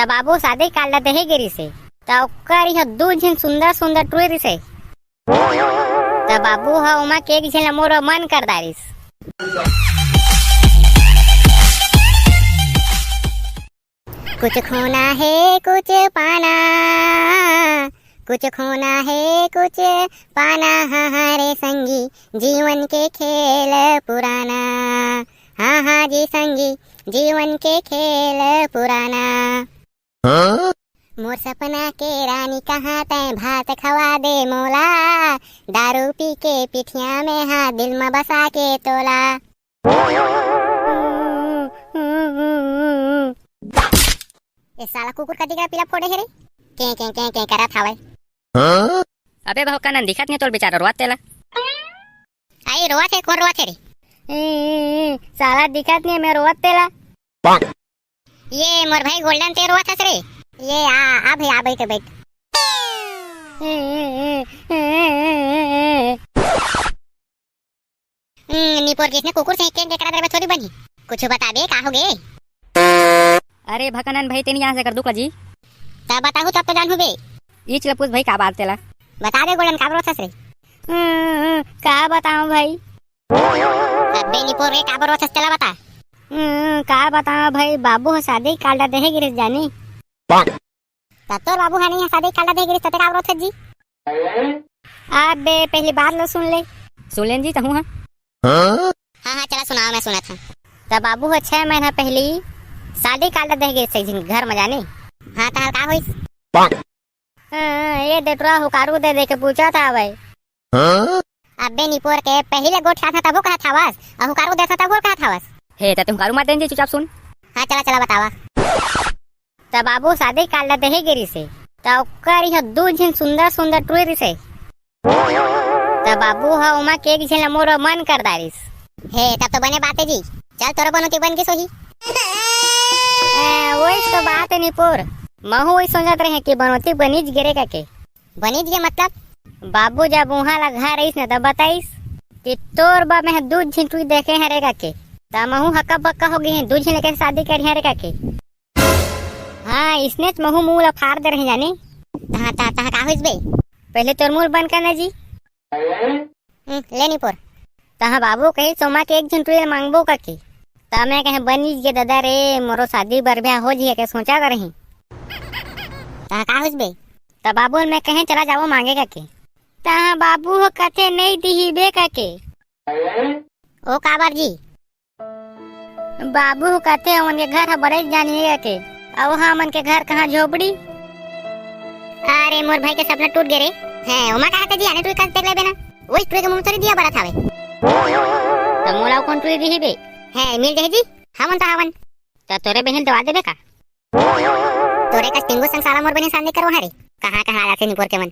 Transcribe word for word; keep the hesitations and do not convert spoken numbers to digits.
त बाबू शादी कार्ड ला देहे गे रिसे, त ओकर इहाँ दू झिन सुंदर सुंदर टुरी रिसे। त बाबू ह ओमा के एक झिन ला मोर मन कर डारिस। कुछ खोना है कुछ पाना, कुछ खोना है कुछ पाना, हाँ हाँ रे संगी, जीवन के खेल पुराना। हाँ हाँ जी संगी, जीवन के खेल पुराना। हाँ? मोर सपना के रानी कहाँ, तैं भात खवा दे मोला, दारू पी के पिठिया में हाथ, दिल में बसा के तोला। ए साला कुकुर का दिगड़ा पीला फोड़े हे रे। के, के, के, के करत हावय। हाँ? अबे भौकानंद, दिखत नहीं तोर बेचारा रोवत तेला। आई रोवत हे, कोन रोवत हे रे? ए, ए, ए, साला दिखत नहीं, मैं रोवत तेला। ये मोर भाई गोल्डन, ते रोवत हस रे। ये आ, आ भाई, आ बैठ, बैठ। ए, ए, ए, ए, ए, ए, ए। हम्म, निपोर किसने कुकुर से के, के करा दरबे थोड़ी बनी। कुछ बताबे, का हो गे? अरे भकनन भाई, तेनी यहाँ से कर दुख जी। तब बताहू, तब तो जानहू बे। ई चला पूछ भाई, का बात तेला? बता बे गोल्डन, का रोवत हस रे? हम्म, का बताऊं भाई? अबे निपोर रे, का रोवत हस तेला बता। हम्म, का बताऊं भाई, बाबू ह शादी कार्ड देहे गिरिस जानी। त तोर बाबू ह नहीं ह शादी कार्ड देहे गिरिस, त ते का रोवत हस जी? अबे पहली बात लो सुन ले। सुन लेन जी तहूँ हा। हाँ हाँ, चला सुनाओ, मैं सुनत हूँ। त बाबू ह छह महीना पहली शादी कार्ड देहे गिरिस एक झिन घर में जानी। हाँ, तहार का होइस? हाँ, ये डेटरा हुकारू दे दे के पूछत हावय। हाँ? अबे निपोर के, पहली ले गोठियात हस तभो कहत हावस, अउ हुकारू देत हस तभो कहत हावस। हे, त ते हुकारू मत देन जी, चुपचाप सुन। हाँ, चला, चला, बतावा। त बाबू शादी कार्ड ला देहे गे रिसे, त ओकर इहाँ दू झिन सुंदर सुंदर टुरी रिसे। त बाबू ह ओमा के एक झिन ला मोर मन कर डारिस। हे, तब तो बने बात हे जी। चल, तोरो बनौती बन गिस होही। ए, वही तो बात हे निपोर। महू वही सोचत रहे कि बनौती बनिच गे रे कके। बनिच गे मतलब? बाबू जब उहाँ ला घर आइस न, तब बताइस कि तोर बर मैं दू झिन टुरी देखे हरे कके। त महू हक्का बक्का हो गे, दू झिन लेके शादी करिहैं रे कके। हाँ, इसनेच महू मुँह ला फार दे रहे जाने। तहाँ, तहाँ, तहाँ का होइस बे? पहले तोर मुँह बंद करना जी। हम्म, ले निपोर। तहाँ बाबू कहिस ओमा के एक झिन टुरी ला मांगबो कके। त मैं कहें, "बनिच गे ददा रे, मोरो शादी बर ब्याह हो जिहे के सोचा करही।" तहाँ का होइस बे? त बाबू मैं कहें, "चला जाबो मांगे कके।" तहाँ बाबू ह कथे, "नहीं दिही बे," कके। ओ काबर जी? बाबू ह कथे, "ओमन के घर ह बड़े जानिए के, अउ हमन के घर कहाँ झोपड़ी।" अरे मोर भाई के सपना टूट गे रे। हैं, ओमा का होथे जी, आने टुरी कस देख लेबे ना। वही टुरी के मुँह थोड़ी दिया बरत हावे। त मोला कोन टुरी दिही बे? हैं, मिल देही जी, हमन तो हवन। त तोरे बहिन दवा देबे का? तोरे कस टिंगू संग साला मोर बहिन शादी करवा है रे। कहाँ कहाँ आ जाथे निपोर के मन।